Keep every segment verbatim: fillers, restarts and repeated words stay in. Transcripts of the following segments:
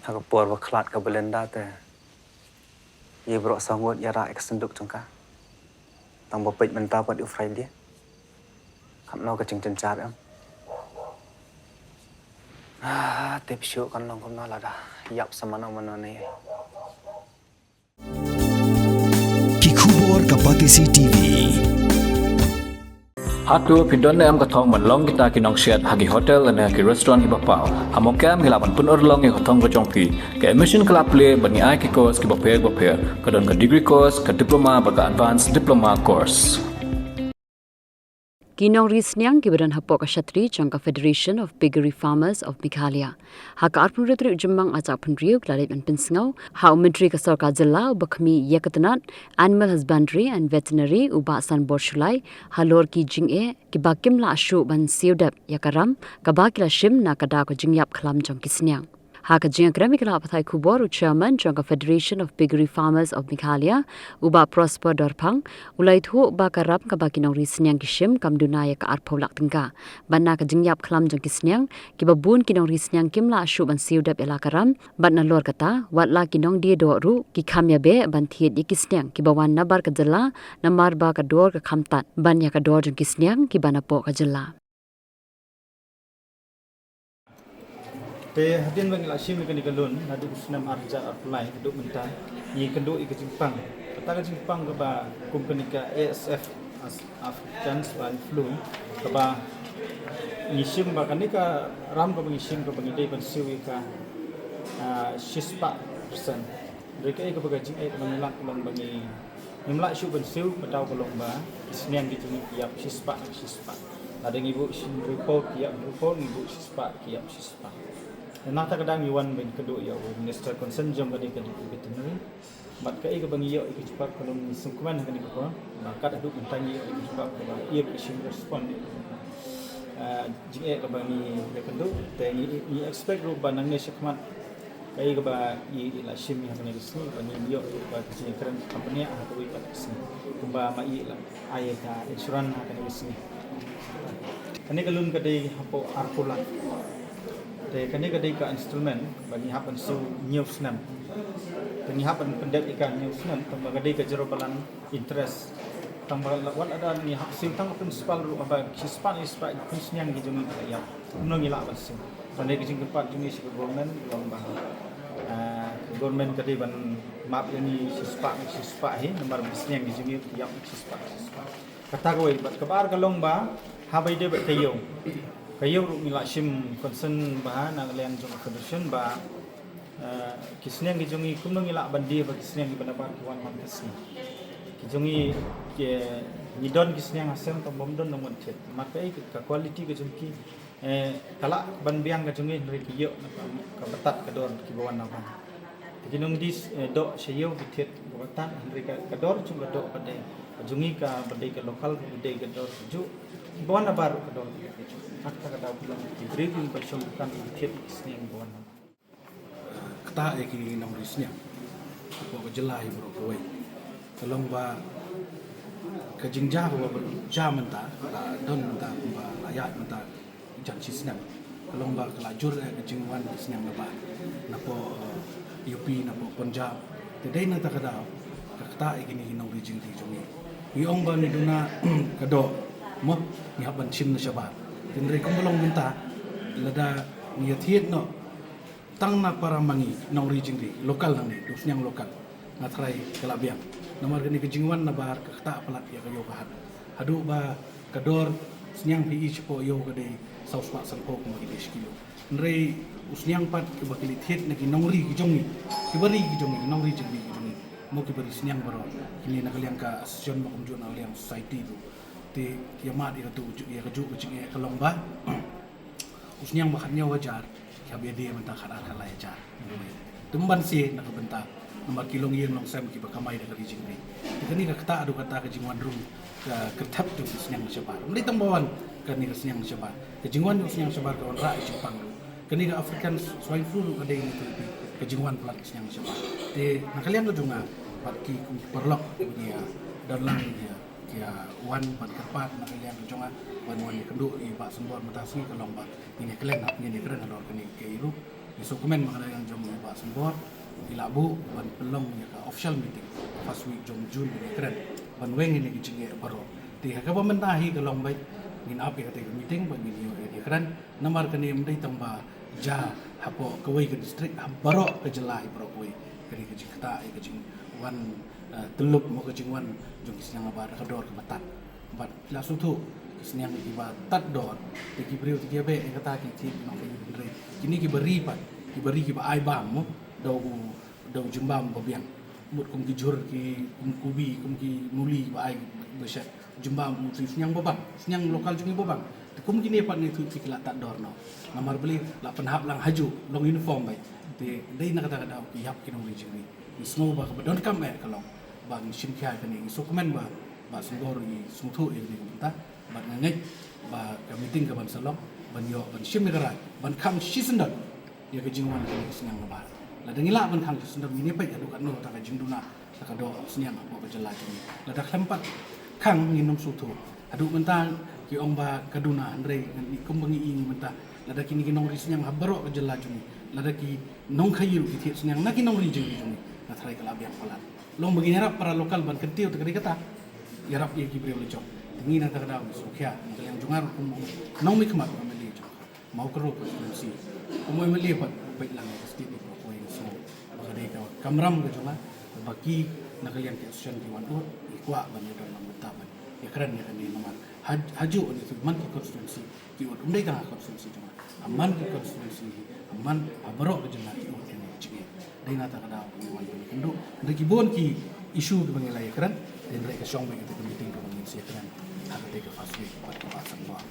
Ha ka por ba khlad ka Belinda te, ïa baroh saw ngut ïa rah ïa ka synduk jong ka. Tang ba peit mynta pat u Friday. Katno ka jingjynjar em. Ah, tip shuh kan long kumno lada ïap sa mano mano ne. Ki khubor ka Batesi T V. Hato phi don ne em ka thong ban long kita ki nongshet ha ki hotel ne ki restaurant kiba paw? Ha Mawkyrwat ngi lah ban pynurlong ïa ka thong ka jong phi. Ka admission ka la plie bad ngi ai ki course kiba pher ba pher. Ka don ka degree course, ka diploma bad ka advanced diploma course. Ki nongri sniang kiba don hapoh ka shatri jong ka Federation of Piggery Farmers of Meghalaya, ha ka arphew hynriew tarik u Jymmang arhajar arphew hynriew ki la leit ban pynsngew ha u Myntri ka Sorkar Jylla uba khmih ïa ka tnat Animal Husbandry and Veterinary u Bah Sanbor Shullai halor ki jingeh kiba kim lah shuh ban siew dep ïa ka ram kaba ki la shim na ka daw ka jingïap khlam jong ki sniang. Ha ka jingïakren bad ki lad pathai khubor, u Chairman jong ka Federation of Piggery Farmers of Meghalaya, u Bah Prosper Dorphang, u la ïathuh ba ka ram kaba ki nongri sniang ki shim kam duna ïa ka arphew lak tyngka. Bad na ka jingïap khlam jong ki sniang, kiba bun ki nongri sniang kim lah shuh ban siew dep ïa la ka ram, bad nalor kata, wat la ki nongdie doh ruh ki kham ïa beh ban thied ïa ki sniang kiba wan nabar ka jylla, namar ba ka dor ka kham tad ban ïa ka dor jong ki sniang kiba napoh ka jylla. Te hadien ba ngi la shim ïa kane ka loan naduh u snem arhajar arphew lai haduh mynta, ngi kynduh ïa ka jingpang. Kata ka jingpang kaba kum kane ka A S F, As-, African Swine Flu, kaba ngi shim ba kane ka ram kaba ngi shim kaba ngi dei ban siew ïa ka, ah, shispah percent. Hynrei kaei kaba ka jingeh kaba ngi lah ka long ba ngi Ngim lah shuh ban siew, ka daw ka long ba ki sniang ki jong ngi ki ïap shispah, shispah. Lada ngi buh hynriewphew ki ïap hynriewphew, ngi buh shispah ki ïap shispah. Te na kata ka daw ngi wan ban kynduh ïa u Minister concern jong kane ka Veterinary. Bad kaei kaba ngi ïoh ïa ka jubab ka long ngi sngewkmen ha kane ka por ba kat haduh mynta ngi ïoh ïa ka jubab kaba ïa ka shim respond. Ah, jingeh kaba ngi ïakynduh, te ngi, ngi expect ruh ba nangne shakhmat kaei kaba ngi la shim ha kane ka sngi, ba ngin ïoh ruh ba ka jingïakren kam pynïaid ha kawei pat ka sngi. Kumba ma i la ai ka insurance ha kane ka sngi. Kane ka loan ka dei hapoh arphew lak. Te kane ka dei ka installment ba ngi hap ban siew hynñiew snem. Te ngi hap ban pyndep ïa ka hynñiew snem, tang ba ka dei ka zero balance interest. Tang ba la, wat lada ngi hap siew tang ka principal ruh haba shispah, shispah ki sniang ki jong ngi ki la ïap. Kumno ngi lah ban siew? Tang dei ka jingkyrpad jong ngi sha ka government, ka long ba, ah, ka government ka dei ban map ïa ngi shispah, shispah hi, namar ba ki sniang ki jong ngi ki ïap shispah, shispah. Kata kawei, bad kaba ar ka long ba, haba ïadei bad ka ïew. Ka ïew ruh ngi la shim concern bha na ka liang jong ka federation ba, eh, ki sniang ki jong ngi kumno ngi lah ban die ba ki sniang kiba nabar ki wan man ka sngi. Ki jong ngi, ki, ngi don ki sniang ha sem tang bym don nongwan thied. Namar kaei, ka quality ka jong ki, eh, ka lah ban biang ka jong ngi hynrei ki ïoh na ka, kaba tad ka dor kiba wan nabar. Te ki nongdie, eh, doh sha ïew ki thied kaba tad hynrei ka, ka dor jong ka doh ba dei, ka jong ngi kaba dei ka local ka dei ka dor kajuh. Kiba wan nabar ka dor kajuh. Kata ka daw ka long ki briew kiba shong dukan ki thied ki sniang kiba wan nabar. Kata ïa ki nongri sniang hapoh ka jylla hi baroh kawei. Ka long ba ka jingjia kaba jia mynta, la don mynta kumba la ïaid mynta jan shi snem. Ka long ba ka la jur ïa ka jingwan ki sniang nabar napoh, eh, U P, napoh Punjab. Te dei na kata ka daw ka ktah ïa kine ki nongri jingthied jong ngi. Ngi ong ba ngi duna ka doh, mo, ngi hap ban shim na shabar. Te hynrei kumba long mynta, lada ngi ïathied noh tang na para ma ngi nongri jingri local nangne, u sniang local, nga tharai ka la biang. Namar kane ka jingwan nabar ka ktah palat ïa ka ïew ka hat. Haduh ba ka dor sniang phi i shapoh ïew ka dei saw spah sanphew kumba ki dei shi kilo. Hynrei u sniang pat kiba ki leit thied na ki nongri ki jong ngi, kiba ri ki jong ngi, nongri jingri ki jong ngi, mo, kiba ri sniang baroh. Kine na ka liang ka association, mo, kumjuh na ka liang society ruh. Te ki ïa mad ïa katu, ïa kajuh ka jingeh ka long ba u sniang ba khathynñiew hajar ki hap ïa die mynta khatar khatlai hajar. Te ym banse na ka bynta namar ki long ïing long sem kiba kamai da ka ri jingri. Te kane ka ktah haduh katta ka jingwan rung ka kyrthep jong ka sniang na shabar. Ym dei tang ba wan kane ka sniang na shabar, ka jingwan jong ka sniang na shabar ka wanrah ïa ka jingpang ruh. Kane ka African Swine Flu ruh ka dei na ka, ka jingwan palat ka sniang na shabar. Te na ka liang ka jong nga bad ki kum ki paralok kiba ngi ïa don lang, ngi ïa ïa wan ban kyrpad na ka liang ka jong nga ban wan ïakynduh ïa i Bah Sanbor mynta ka sngi ka long ba ngin ïakren, ngin ïakren halor kane kaei ruh. Ngi sngewkmen ba ka dang jong i Bah Sangbor i la buh ban pynlong ïa ka official meeting first week jong June, ban ïakren, ban weng ïa kine ki jingeh baroh. Te ha kaba mynta hi ka long beit ngin ap ïa kata ka meeting ba ngin ïa ïakren, namar kane ym dei tang ba jia hapoh kawei ka district, ha baroh ka jylla hi baroh kawei. Kane ka jingktah ïa ka jingwan, eh, tyllup mo, ka jingwan jong ki sniang nabar da ka dor kaba tad. Bad la sngewthuh ki sniang kiba tad dor, te ki briew te ki ïa beh ïa kata, ki thied ki nongkhaïi, hynrei kine kiba ri pat, kiba ri kiba ai bam mo, da u, da u jingbam ba biang. Mut kum ki jhur, ki kum kubi, kum ki muli ba ai ba shet, jingbam, mut sniang ba bang, sniang local jong ngi ba bang. Te kum kine pat ngi tip ki la tad dor noh. Namar balei? La pynhap lang hajuh, long uniform beit. Te dei na kata ka daw ki ïap ki nongri jingri. Ngi sngew ba kaba donkam eh ka long ba ngin shim khia ïa kane. Ngi sngewkmen ba Bah Sangbor i sngewthuh ïa kane ka bynta, bad nga ngeit ba ka meeting ka ban sa long, ban ïoh ban shim ïa ka rai ban khang shisyndon ïa ka jingwan kane ka sniang nabar. Lada ngi lah ban khang shisyndon, ngin ïa peit haduh katno kata ka jingduna la ka doh sniang hapoh ka jylla jong ngi. Lada khlem pat khang, ngin ym sngewthuh. Haduh mynta ki ong ba ka duna, hynrei ngan ï, kumba ngi ï ngi mynta, lada kine ki nongri sniang ha baroh ka jylla jong ngi, lada ki nongkhaïi ruh ki thied sniang na ki nongri jingri jong ngi, nga tharai ka la biang palat. Long ba ngin ïarap para local ban kyntiew, te ka dei kata, ïarap ïa ki briew la jong. Te ngi na kata ka daw ngi sngewkhia, na ka liang jong nga ruh kum u nongmihkhmat, u MLA jong Mawkyrwat constituency, kum u MLA pat beit lang ka state, i kawei, nga sngew ba ka dei ka kamram ka jong nga ba ki na ka liang ki association ki wan ud, ki kwah ban ïadon lang bynta ban ïakren ïa kane, namar ha, hajuh ngi tip man ki constituency ki ud, ym dei tang ha constituency jong nga, ha man ki constituency, ha man, ha baroh ka jylla ki ud ïa kane ka jingeh. Dei na kata ka daw ngi wan ban ïakynduh, hynrei ki bun ki issue kiba ngi la ïakren, hynrei ka shong beit kata ka meeting kaba ngin sa ïakren ha kata ka first week bad ka Bah Sangbor.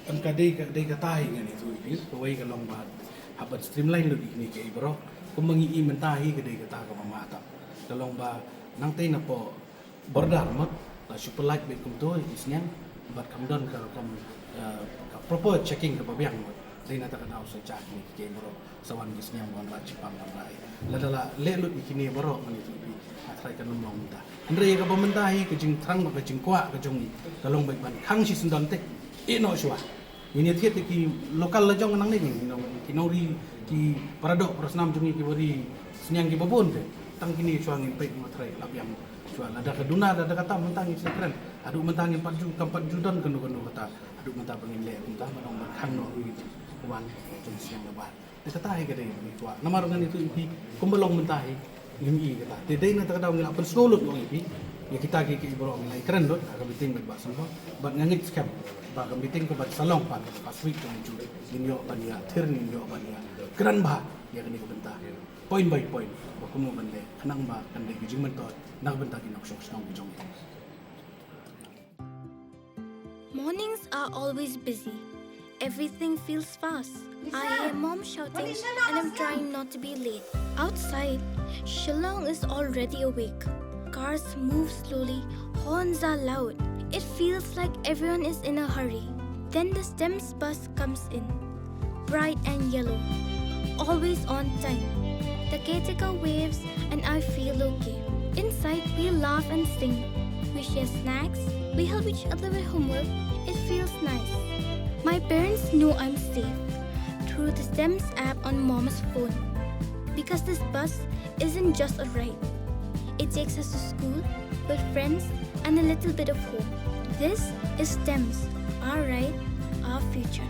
Em, ka dei, ka dei kata hi ngan ïathuh ïa phi, kawei ka long ba hap ban streamline lut ïa kine kiei baroh. Kumba ngi i mynta hi ka dei kata kaba ma tam. Ka long ba nangtei napoh border mut la shu pyllait beit kumto ïa ki sniang bad kam don ka rukom, eh, ka proper checking kaba biang mut. Dei na kata ka daw sa jia kine kiei baroh. Sa wan ki sniang ban rah jingpang ban rah ei. Lada la leh lut ïa kine baroh ngan ïathuh ïa phi, nga tharai kan ym long mynta. Hynrei ïa kaba mynta hi ka jingthrang bad ka jingkwah ka jong ngi ka long beit ban khang shisyndon te, ïeh noh shuwa. Ngin ïa thied ïa ki local la jong nangne, ki nong, ki nongri, ki para doh para snam jong ngi kiba ri sniang kiba bun te. Tang kine shuwa ngin peit, nga tharai la biang shuwa. Lada ka duna, lada kata mynta ngin sa kren. Haduh mynta ngim pat ju, kam pat ju don kano kano kata. Haduh mynta ba ngin leh kumta, ban ong ban khang noh ïa ki wan jong sniang nabar. Te kata hi ka dei ngi kwah. Namar ngan ïathuh ïa phi, kumba long mynta hi ngim i kata. Te dei na kata ka daw ngi la pynsngew lut noh ïa phi, ïa kita ki, ki baroh ngi la ïakren lut ha ka meeting bad Bah Sangbor. Bad nga ngeit skhem ba ka meeting ka ban sa long pat first week jong June, ngin ïoh ban ïathir, ngin ïoh ban ïakren bha ïa kane ka bynta, point by point, ba kumno ban leh khnang ba kan dei ka jingmyntoi na ka bynta ki nongshong shnong ki jong ngi. Mornings are always busy. Everything feels fast. I hear mom shouting and I'm trying not to be late. Outside, Shillong is already awake. Cars move slowly, horns are loud. It feels like everyone is in a hurry. Then the STEMS bus comes in. Bright and yellow, always on time. The caretaker waves and I feel okay. Inside, we laugh and sing. We share snacks. We help each other with homework. It feels nice. My parents know I'm safe through the STEMS app on mom's phone. Because this bus isn't just a ride. It takes us to school, with friends, and a little bit of hope. This is STEMS, our ride, our future.